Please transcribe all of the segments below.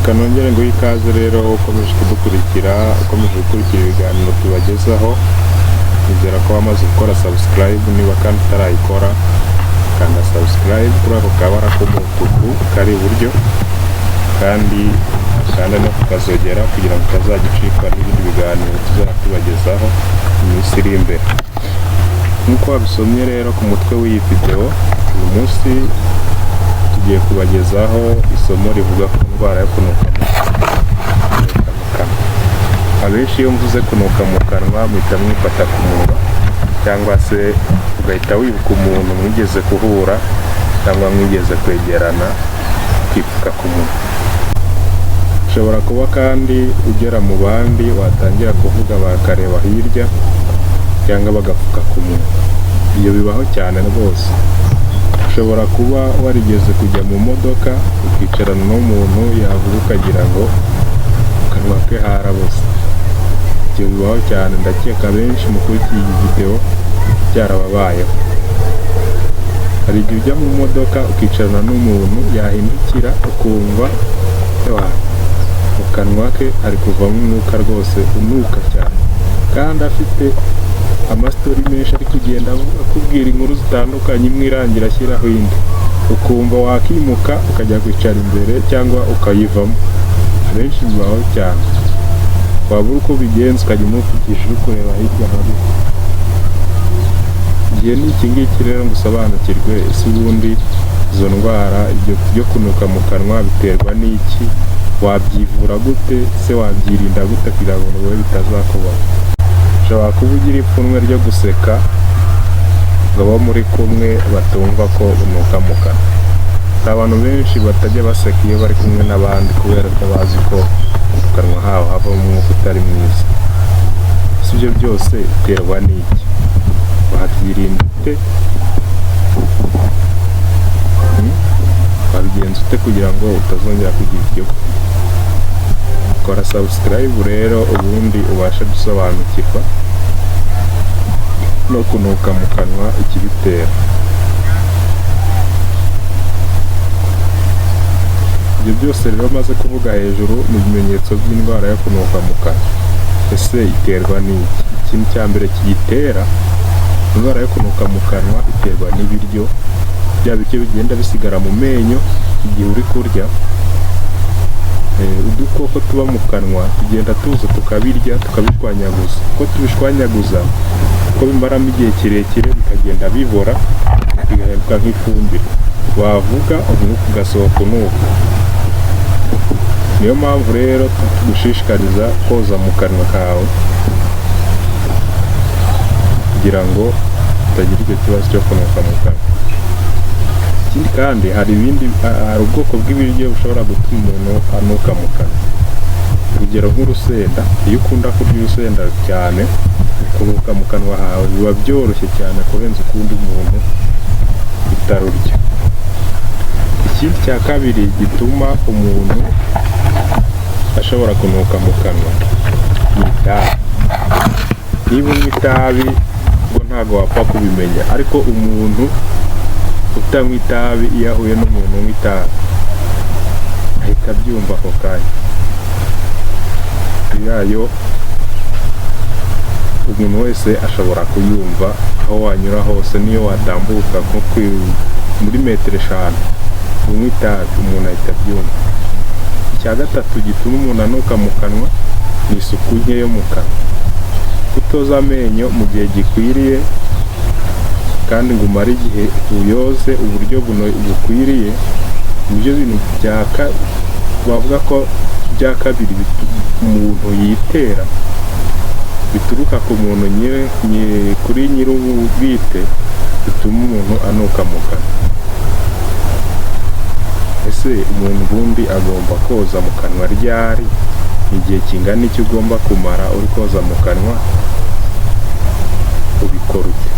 Reka nongere nguhe ikaze rero, ukomeje kudukurikira, ukomeje gukurikira ibiganiro tubagezaho. Nizera ko wamaze gukora subscribe. Niba kandi utarayikora, kanda subscribe kuri ako kabara k'umutuku kari iburyo, kandi kanda no kukazogera kugira ngo utazajya ucikwa n'ibindi biganiro tuzajya tubagezaho mu minsi iri imbere. Nk'uko wabisomye rero ku mutwe w'iyi video, uyu munsi tugiye kubagezaho isomo rivuga ku ndwara yo kunuka mu kanwa. Abenshi iyo mvuze kunuka mu kanwa, muhita mwifata ku munwa, cyangwa se ugahita wibuka umuntu mwigeze guhura cyangwa mwigeze kwegerana, ukipfuka ku munwa. Ushobora kuba kandi ugera mu bandi, watangira kuvuga bakareba hirya cyangwa bagapfuka ku munwa. Ibyo bibaho cyane rwose. Ushobora kuba warigeze kujya mu modoka, ukicarana n'umuntu, yavuga ukagira ngo mu kanwa ke haraboze. Ibyo bibaho cyane, ndakeka benshi mukurikiye iyi video byarababayeho. Hari igihe ujya mu modoka ukicarana n'umuntu, yahindukira ukumva mu kanwa ke hari kuvamo umwuka rwose unuka cyane, kandi afite amastori menshi ari kugenda akubwira inkuru zitandukanye, imwe irangira ashyiraho indi, ukumva wakimuka ukajya kwicara imbere cyangwa ukayivamo. Abenshi bibaho cyane, wabura uko ubigenza ukajya umuvugisha uri kureba hirya no hino. Igihe ni iki ngiki rero ngo usobanukirwe: ese ubundi izo ndwara, ibyo byo kunuka mu kanwa biterwa n'iki? Wabyivura gute se? Wabyirinda gute kugira ngo wowe bitazakubaho? Ushobora kuba ugira ipfunwe ryo guseka ngo abo muri kumwe batumva ko unuka mu kanwa. Hari abantu benshi batajya baseka iyo bari kumwe n'abandi kubera ko bazi ko mu kanwa habo havamo umwuka utari mwiza. Si ibyo byose biterwa n'iki? Wabyirinda ute? Wabigenza ute kugira ngo utazongera kugira iryo? Kora subscribe rero, ubundi ubashe gusobanukirwa no kunuka mu kanwa, ikibitera. Ibyo byose rero maze kuvuga hejuru ni ibimenyetso by'indwara yo kunuka mu kanwa. Ese iterwa n'iki? Ikintu cya mbere kiyitera, indwara yo kunuka mu kanwa iterwa n'ibiryo, bya biryo bigenda bisigara mu menyo igihe uri kurya. Udukoko tuba mu kanwa tugenda tuza tukabirya, tukabishwanyaguza. Uko tubishwanyaguza, uko bimaramo igihe kirekire, bikagenda bibora, bigahinduka nk'ifumbire, wavuga umwuka ugasohoka unuka. Niyo mpamvu rero tugushishikariza koza mu kanwa kawe kugira ngo utagira icyo kibazo cyo kunuka mu kanwa. Ikindi kandi, hari ibindi, hari ubwoko bw'ibiryo bushobora gutuma umuntu anuka mu kanwa. Urugero nk'urusenda. Iyo ukunda kurya urusenda cyane, kunuka mu kanwa hawe biba byoroshye cyane kurenza ukundi muntu utarurya. Ikindi cya kabiri gituma umuntu ashobora kunuka mu kanwa ni itabi. Niba unywa itabi, ubwo ntabwo wapfa kubimenya, ariko umuntu utanywa itabi iyo ahuye n'umuntu unywa itabi, ahita abyumva ako kanya. Yayo umuntu wese ashobora kuyumva aho wanyura hose, niyo watambuka nko muri metero 5 unywa itabi, umuntu ahita abyumva. Icya gatatu gituma umuntu anuka mu kanwa ni isuku nke yo mu kanwa. Kutoza amenyo mu gihe gikwiriye kandi ngo umare igihe uyoze uburyo bukwiriye, nibyo bintu bavuga ko bya kabiri umuntu yitera, bituruka ku muntu kuri nyir'ubwite, bituma umuntu anuka mu kanwa. Ese umuntu ubundi agomba koza mu kanwa ryari? Igihe kingana iki ugomba kumara uri koza mu kanwa? Ubikora ute?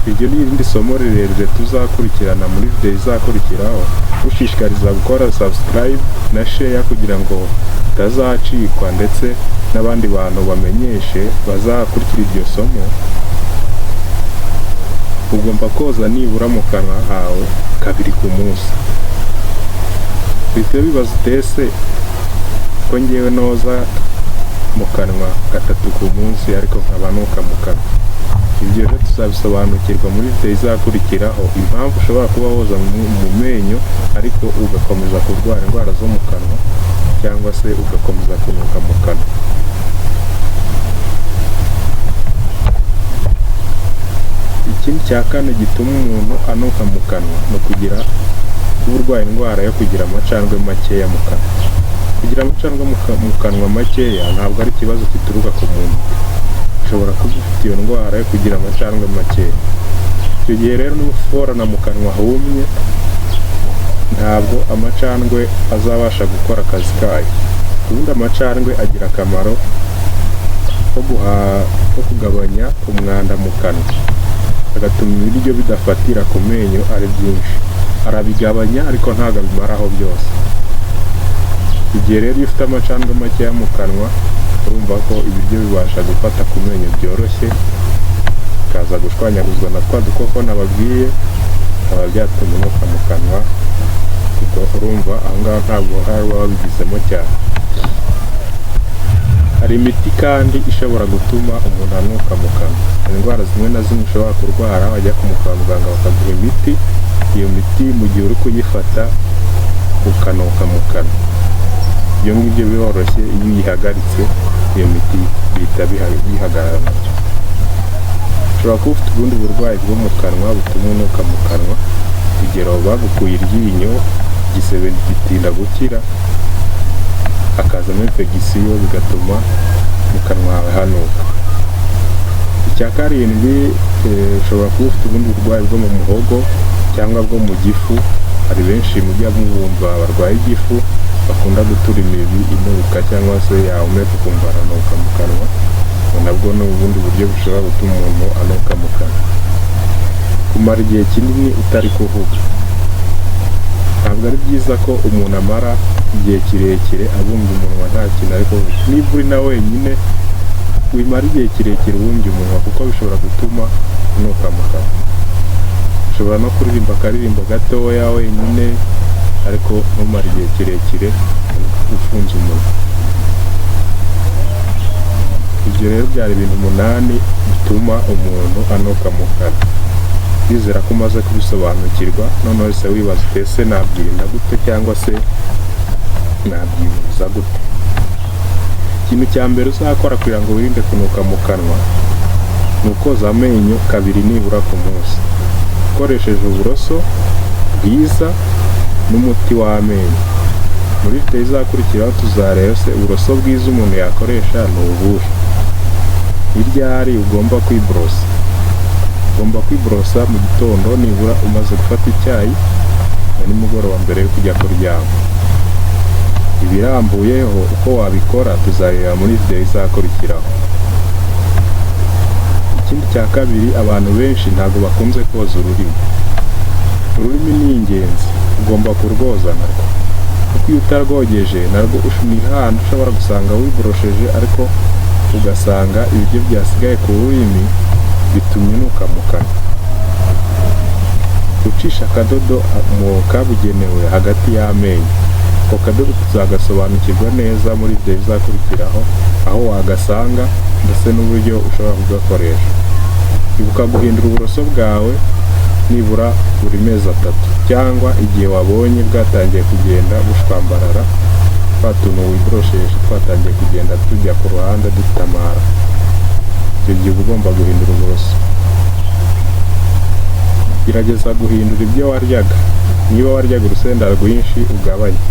Iryo ni irindi somo rirerire tuzakurikirana muri video izakurikiraho. Ushishikariza gukora subscribe na share kugira ngo utazacikwa, ndetse n'abandi bantu bamenyeshe bazakurikira iryo somo. Ugomba koza nibura mu kanwa hawe kabiri ku munsi. Uhita wibaza uti: "Ese ko ngewe noza mu kanwa gatatu ku munsi, ariko nkaba nuka mu kanwa?" Ibyo rero tuzabisobanukirwa muri video izakurikiraho, impamvu ushobora kuba woza mu menyo ariko ugakomeza kurwara indwara zo mu kanwa, cyangwa se ugakomeza kunuka mu kanwa. Ikindi cya kane gituma umuntu anuka mu kanwa ni ukugira kuba urwaye indwara yo kugira amacandwe makeya mu kanwa. Kugira amacandwe mu kanwa makeya ntabwo ari ikibazo gituruka ku muntu. Ushobora kuba ufite iyo ndwara yo kugira amacandwe makeya. Icyo gihe rero niba uforana mu kanwa humye, ntabwo amacandwe azabasha gukora akazi kayo. Ubundi amacandwe agira akamaro ko kugabanya umwanda mu kanwa, agatuma ibiryo bidafatira ku menyo ari byinshi. Arabigabanya ariko ntabwo abimaraho byose. Igihe rero iyo ufite amacandwe makeya mu kanwa, urumva ko ibiryo bibasha gufata ku menyo byoroshye, bikaza gushwanyaguzwa na twa dukoko nababwiye, bikaba byatuma unuka mu kanwa. Ubwo urumva aho ngaho ntabwo hari uba wabigizemo cyane. Hari imiti kandi ishobora gutuma umuntu anuka mu kanwa. Hari indwara zimwe na zimwe ushobora kurwara, wajya kwa muganga bakaguha imiti. Iyo miti mu gihe uri kuyifata ukanuka mu kanwa, ibyo ngibyo biroroshye, iyo uyihagaritse iyo miti bihita bihagarara nabyo. Ushobora kuba ufite ubundi burwayi bwo mu kanwa butuma unuka mu kanwa. Urugero, bagukuye iryinyo, igisebe gitinda gukira, hakazamo infection, bigatuma mu kanwa hawe hanuka. Icya karindwi, ushobora kuba ufite ubundi burwayi bwo mu muhogo cyangwa bwo mu gifu. Hari benshi mujya mubumva barwaye igifu, bakunda gutura imibi inuka, cyangwa se yahumeka ukumva aranuka mu kanwa. Ubwo nabwo ni ubundi buryo bushobora gutuma umuntu anuka mu kanwa. Kumara igihe kinini utari kuvuga: ntabwo ari byiza ko umuntu amara igihe kirekire abumbye umunwa nta kintu ari kuvuga. Niba uri na wenyine, wimara igihe kirekire ubumbye umunwa, kuko bishobora gutuma unuka mu kanwa. Ushobora no kuririmba akaririmbo gatoya wenyine, ariko ntumare igihe kirekire ufunze umunwa. Ibyo rero byari ibintu 8 bituma umuntu anuka mu kanwa. Ndizera ko umaze kubisobanukirwa. Noneho se wibaza uti: "Ese nabyirinda gute cyangwa se nabyivuza gute?" Ikintu cya mbere uzakora kugira ngo wirinde kunuka mu kanwa ni ukoza amenyo kabiri nibura ku munsi, ukoresheje uburoso bwiza n'umuti w'amenyo. Muri video izakurikiraho tuzareba se uburoso bwiza umuntu yakoresha ni ubuhe, ni ryari ugomba kwiborosa. Ugomba kwiborosa mu gitondo nibura umaze gufata icyayi, na nimugoroba mbere yo kujya kuryama. Ibirambuyeho uko wabikora tuzareba muri video izakurikiraho. Ikindi cya kabiri, abantu benshi ntabwo bakunze koza ururimi. Ururimi ni ingenzi, ugomba kurwoza narwo, kuko iyo utarwogeje narwo ni hahandi ushobora gusanga wiborosheje, ariko ugasanga ibiryo byasigaye ku rurimi bitumye unuka mu kanwa. Gucisha akadodo mu kabugenewe hagati y'amenyo: ako kadodo tuzagasobanukirwa neza muri video izakurikiraho, aho wagasanga ndetse n'uburyo ushobora kugakoresha. Ibuka guhindura uburoso bwawe nibura buri mezi 3, cyangwa igihe wabonye bwatangiye kugenda bushwambarara, twa tuntu wiboroshesha twatangiye kugenda tujya ku ruhande dutamara. Icyo gihe uba ugomba guhindura uburoso. Gerageza guhindura ibyo waryaga. Niba waryaga urusenda rwinshi, ugabanye.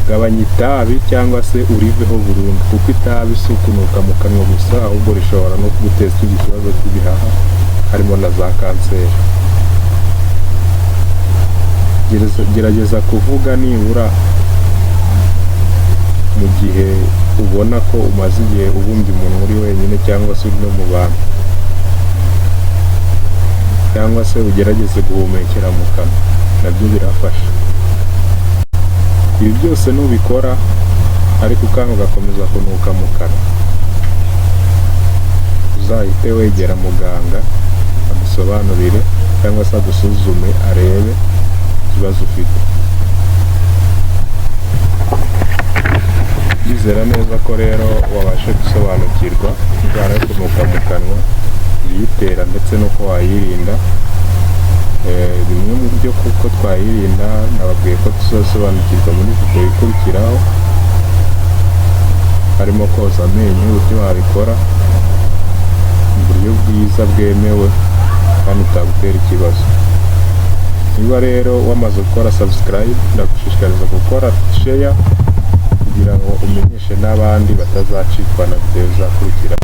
Gabanya itabi cyangwa se uriveho burundu, kuko itabi si ukunuka mu kanwa gusa, ahubwo rishobora no kuguteza ikindi kibazo cy'ibihaha, harimo na za kanseri. Gerageza kuvuga nibura mu gihe ubona ko umaze igihe ubumbye umunwa uri wenyine cyangwa se uri no mu bantu, cyangwa se ugerageze guhumekera mu kanwa, nabyo birafasha. Ibi byose nubikora ariko ukanga ugakomeza kunuka mu kanwa, uzahite wegera muganga agusobanurire cyangwa se agusuzume arebe ikibazo ufite. Ndizera neza ko rero wabashe gusobanukirwa indwara yo kunuka mu kanwa, ibiyitera ndetse n'uko wayirinda. Bimwe mu byo kuko twayirinda nababwiye ko tuzasobanukirwa muri video ikurikiraho, harimo koza amenyo, uburyo wabikora mu buryo bwiza bwemewe kandi butagutera ikibazo. Niba rero wamaze gukora subscribe, ndagushishikariza gukora share kugira ngo umenyeshe n'abandi batazacikwa na video izakurikira.